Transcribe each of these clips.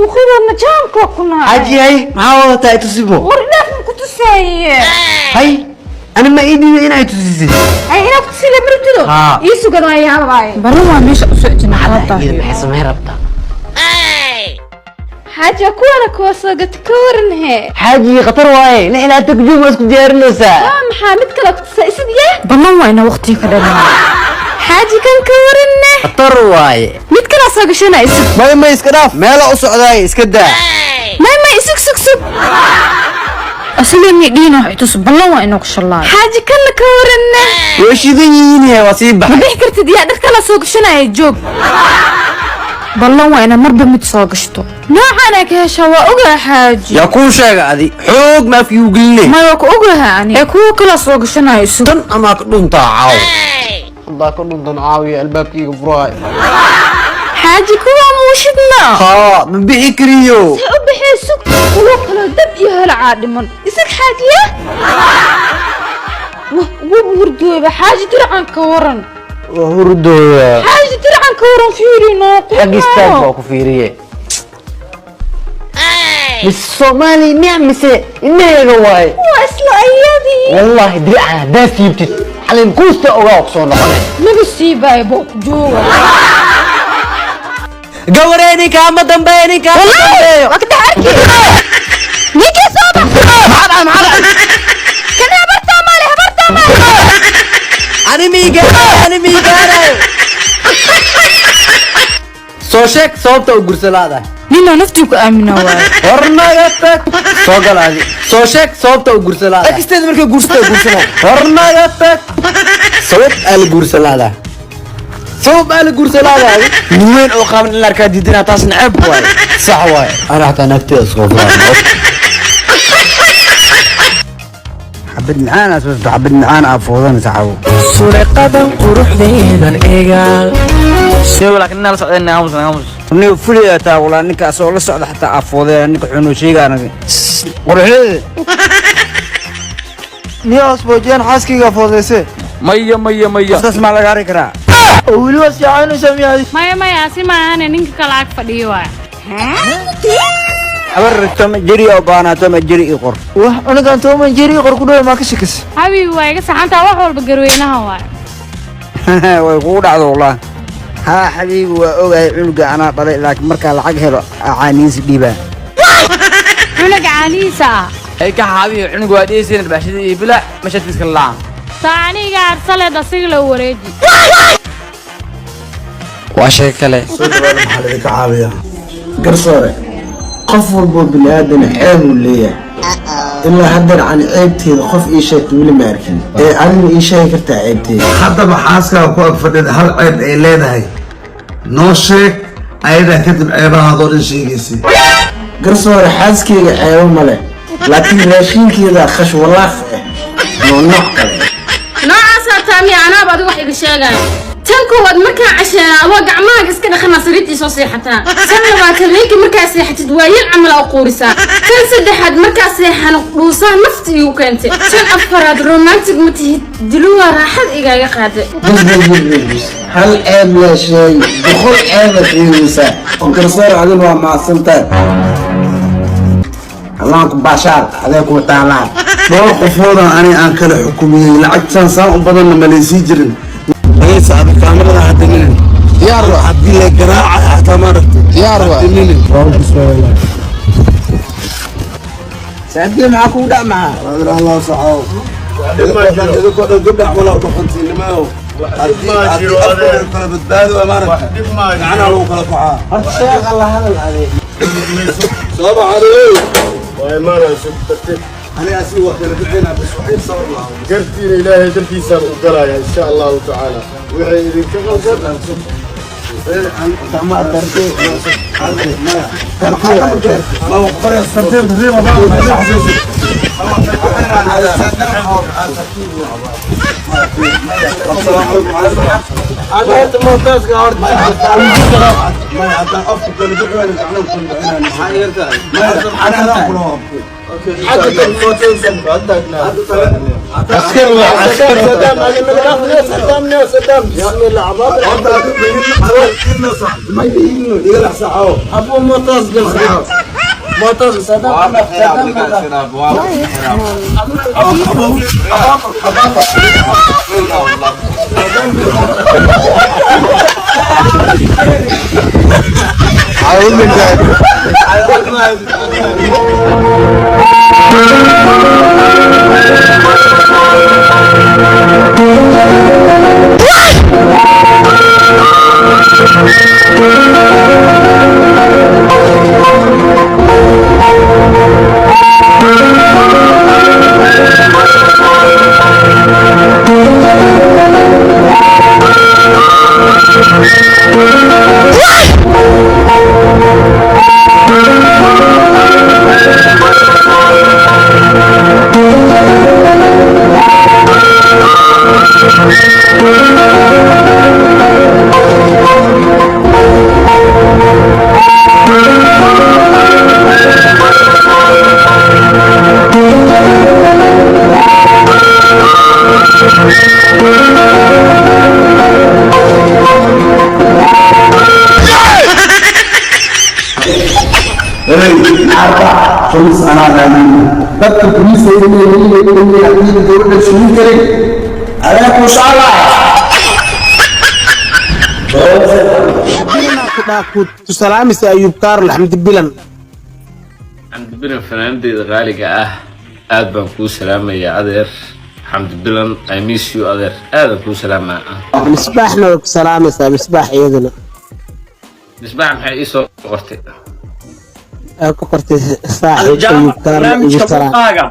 Suuqyadoodna jaamka ku naacay. Xaaji, hay, maxaa wadataa? Itusibo. War dhaaf, ma ku tusaaye? Hay, ani ma ii dhiibay inay tusisid. Hay, inaad ku tusile marabtido. Haa. Ii sugan waa yaabaaye. Balan waa meesha u socotay. Iyada Maxaa? maxay samayn rabtaa? Xaaji, kuwana kuwa soo gata, ka waran hee? Xaaji, khatar waaye, 36 ka juug waa isku diyaarinaysaa. Waa maxaa mid kale ku tusaa? Isig yaa. Ballan waa ina waqtiga ka dhamaayo. Xaaji, kan ka waranne? Khatar waaye. Mid kale soo gashana, isig. May, may, iska dhaaf, meela u socdaay iska daa. May, may, isig, sug, sug. Asla mi dhiin wax itus, ballan waa inuu ku shallaayo. Xaaji, kanna ka waranne? Way shidan yihiin, he, waa sii Ma baxay. bixi kartid yaa, dhar kala soo gashanaya, joog. Ballan waa ina marba mid soo gashto. Noocaana ka heshaa, waa ogaa, xaaji. Yaa kuu sheega? Adi xoog maafkii geline. May, waa ku ogaha ani ee kuwa kala soo gashanayo, isug. Tan amaa ka dhuntaa caaw, haddaa ka dhuntan caawiya albaabkayga furaay. Xaaji, kuwa muushidna. Haa, ma bixi kariyo. U bixee, sug, kuwo kaloo dab iyo holacaa dhiman, isag xaajiya. Wah, wuu hurdooba. Xaaji, diracan ka waran? Waa hurdooya. Xaaji, diracan ka waran? Fiiri noo. Xag istaag, waa ku fiiriye. Mise Soomaali miya mise indhahayga waaye? Waa isla ayadii. Wallaahi diracan haddaa siibtid, xalin kuusta ogaa ku soo noqonay. Maba siibaayo, boo ku jooga. Gabaree, ninkaa ma dambeeyo, ninkaa ma dambeeyo. Waa ka dhex arki ninkii soo bax. Maxaa dhacay? Maxaa dhacay? Kan habartaa maale, habartaa maale. Ani miigaanayo, ani miigaanayo. Soo sheeg sababta u gursalaadahay. Ninaa naftii ku aamina waaye. Hornaga tag, soo gal. Adi soo sheeg sababta u gursalaadahay. Ex-teeda markay guursatay guursanaa. Hornaga tag, sabab aa la gursalaadahay, sabab aa la gursalaadahay. Nin weyn oo qaaban in la arkaa diidana, taasna ceeb waaye. Sax waaye, ana xataa naagteeda soo furaa. Xabad macaan aa soo, xabad macaan aa foodanaysa xawo. Sureqadan quruxdeedan eegaal. Laakiin inaa la socdeen, aamus aamus. Aniga fuliyaa taa walaa, ninka asoo la socda xataa aa foodaya, ninka xunuu sheega anaga quruxdeeda. Niyo asboojiyaan xaaskayga foodeyse. Maya, maya, maya. Saas maa laga hari karaa? Oo weli waa siicaynaysaa miyaa? Maya, maya, asi maahane, ninka kale ag fadhiyo waay. Habar toma jeri oo baanaa, toma jeri i qor. Wax cunugan toman jeri qor ku dhow maa ka shakis? Habibi, waa iga saxantaa, wax walba garweynaha waay. Way kugu dhacdo wallah. Haa xabiibi, waa ogahay cunuga anaa dhalay, laakiin markaa lacag helo aa caanihiisa dhiibaa. Cunuga caanihiisa ah. Ay ka xaabiyo, cunug waa dhiiseen baashida iyo bila mashadkiiska la'aan. Taa aniga arsaleed, asiga la wareeji. Waa sheeko kale. Soo dhawaada, maxaa laidinka caawiyaa? Garsoore, qof walboo bini aadan ceeb uu leeyahay. Ilaa haddeer cani ceebteeda qof ii sheegta weli ma arkin, ee adina ii sheegi kartaa ceebteeda? Haddaba xaaskaaga ku ag fadhida hal ceeb ay leedahay noo sheeg, ayadaa kadib ceebahaadoo dhan sheegaysay. Garsoore, xaaskeyga ceebo ma leh, laakiin raashinkeeda khash walaaq ah, noo nooc kale. Noocaasaa taamiya, anaaba adiga wax iga sheegaya. Tan koowaad, markaa casheena adoo gacmahaaga iska dhaqana sariirtii soo seexataa. Tan labaad, habeenkii markaa seexatid waa yar camal aa quurisaa. Tan saddexaad, markaa seexan dhuusaa nafta iigu keentay. Tan afaraad, romantic ma tihid, diluwaa raaxad igaaga qaaday. Bas bas bas bas bas, hal ceeb laa sheegay, 100 ceeba sheegaysaa. Oo garsoore, adina waa mahadsantahay, allaanku baashaal adee kuwa taalaan. Dhowr qofooda ani aan kala xukumiyey, lacagtaan saan u badanna malaysii jirin. Dhagaysa, ada kaamirada ha daminin. Diyaar waa. Haddii la garaaca xataa maaragtay. Diyaar waa. Daminin. Saaxiibkey, maxaa kugu dhac? Maxaa? Allah saxow, idinkoo dhan gabdhac walaa dhaqantiinimayow. Haddii afkooda kala badbaado waa maaragtay, gacanaha lagu kala baxaa. Horta sheekha la hadal adee. Salaamu calaykum. Waa imaanayso tartiib. Ani asiga waa kala bixinaa, bas waxay sabr lahaa. Gartiina Ilaahay dartiisaan u galayaa, insha Allahu tacaala, wixii idinka qaldan. Tartiib tartiib. السلام عليكم. Dadka boliis ay leeyihiin gabadha sugi karin adaa ku socda. Ku salaamaysa Ayuub Kaarol Xamdi Bilan. Xamdi Bilan, fanaanadeeda qaaliga ah, aad baan kuu salaamayaa adeer. Xamdi Bilan, I miss you adeer, aad baan kuu salaamaa. Misbaaxna way ku salaamaysaa, Misbaax iyaduna. Misbaax maxay ii soo qortay? Ay ku qortay saaxiib Ayuub Kaarol igu Barnaamijka salaam. Luuqaaga,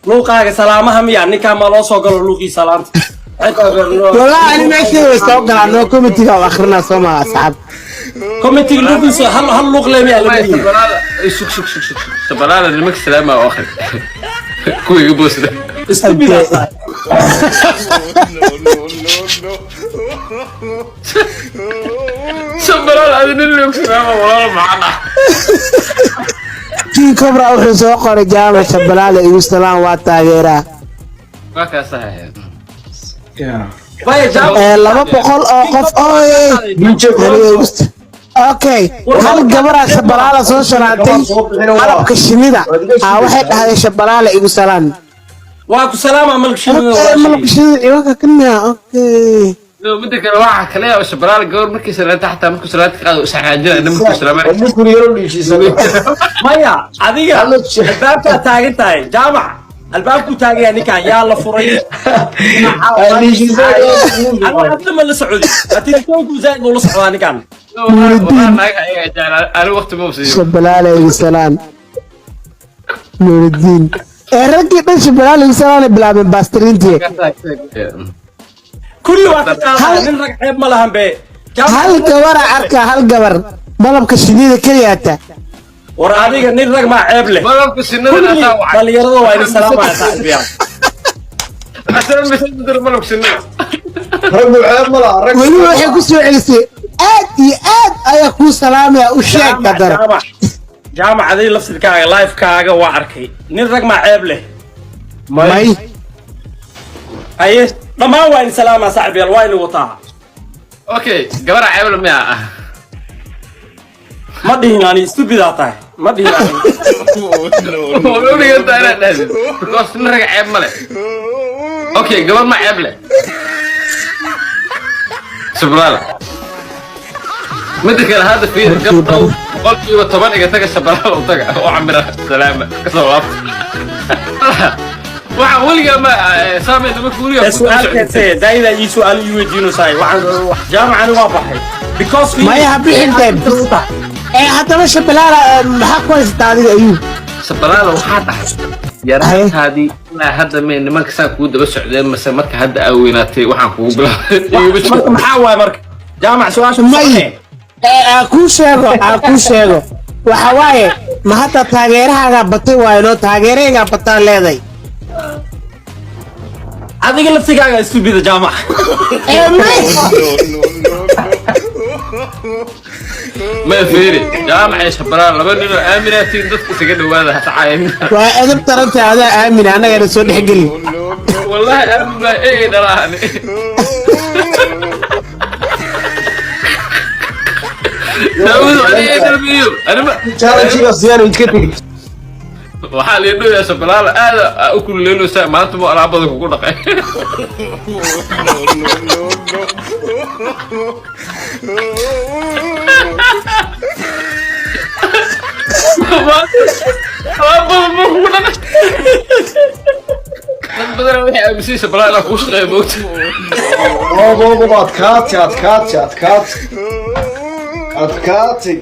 luuqaaga salaamaha miya? Ninkaa ma loo soo galo luuqii salaanta? Walaa ani meesha way soo galaan noo committee-ga oo akhrinaa soo maha asxaab. Committee luuqiisa hal hal luuq le miyaa laga yihi? Sug sug sug sug, Sabalaala nimanka salaamaa oo akhri kuwa iga boosda. Sabalaala adi nin loog salaama walaalo maxaa dhac? King Cobra wuxuu soo qoray Jaamac Shabalaale igu salaam, waa taageeraa. Waa kaas ahayd. 200 oo qof oy. Okay, hal gabaraa Shabalaala soo sharaatay qalabka shinida aa, waxay dhahday Shabalaale igu salaan. Waa ku salaama malka shinida. Okay, malabka shinida ciwaanka kan miya? Okay. Midda kale waxaa kale oo Shabalaala gabar markii salaanta xataa markuu salaanta qaado isxanaajinaya markuu salaamaa. Maya, adiga albaabkaa taagan tahay Jaamac, albaabkuu taagan yahay ninkan yaa la furay. Anigu hadda ma la socodi, telefoonku zaaid ula socdaa ninkan. Anigu waqti ma siiyo. Shabalaale igu salaan Nuuridiin. Ee raggii dhan Shabalaale igu salaan ay bilaabeen baastiriintii. Kulli waa ka qaadaa, nin rag ceeb ma lahan be. Hal gabara arkaa, hal gabar malabka shinida keliyaata. War adiga nin rag maa ceeb leh? Malabka shinida. Kulli dhalinyarada waa idin salaamaya saaxiibayaal. Malabka shinida. Weliba waxay ku soo celisay aad iyo aad ayaa kuu salaamaya u sheeg kadara. Jaamac, Jaamac, adiga laftirkaaga lifekaaga waa arkay, nin rag maa ceeb leh? May. Haye, dhammaan waa idin salaamaa saaxiibayaal, waa idin wataa. Okay, gabadha ceebla miya ah? Ma dhihin ani stupidaa tahay, ma dhihin ani. Way u dhigantaa inaad dhahdid because nin raga ceeb ma leh. Okay, gabar ma ceeb leh? Shabalaala midda kale hadda fiir, gabdhow 10% iga taga, Shabalaala u taga oo camira salaama kasoo laabta. Waxaan weligaa ma saameynta marka weligaa. Su'aal keensee daayida ii su'aal ii weydiinaysaay. Waxaan Jaamacani waa baxay because Maya, ha bixin dee. Ee haddaba Shabalaala maxaa ku haysataa adiga Ayuub? Shabalaala waxaa tahay yaraantaadii ilaa hadda may nimanka saan kugu daba socdeen mase marka hadda aa weynaatay waxaan kugu bilaabay? Marka maxaa waay marka Jaamac su'aasha? May, ee aa kuu sheego, aa kuu sheego, waxa waaye ma hadda taageerahaagaa batay waayo noo taageerahaygaa bataan leeday. Adiga laftigaaga stupid Jaamac. Ma fiiri, Jaamac iyo Shabalaal laba nin oo aaminaatiin, dadka isaga dhawaada, ha tacaaynin. Waa edab taranta, adaa aamina, annagana soo dhexgelin. Wallahi aamin baa eegay dhalaani. Daawud aniga dalbiyo anima Challenge-gaas diyaar iska tegi. Waxaa la yidhi Shabalaal aada u kululeynaysaa maanta, mu alaabada kugu dhaqay. Alaabada mu kugu dhaqay. Dad badan waxay aaminsan Shabalaal inaa kuu shaqeeya, moogta. Oobo, adkaati, adkaati, adkaati, adkaati.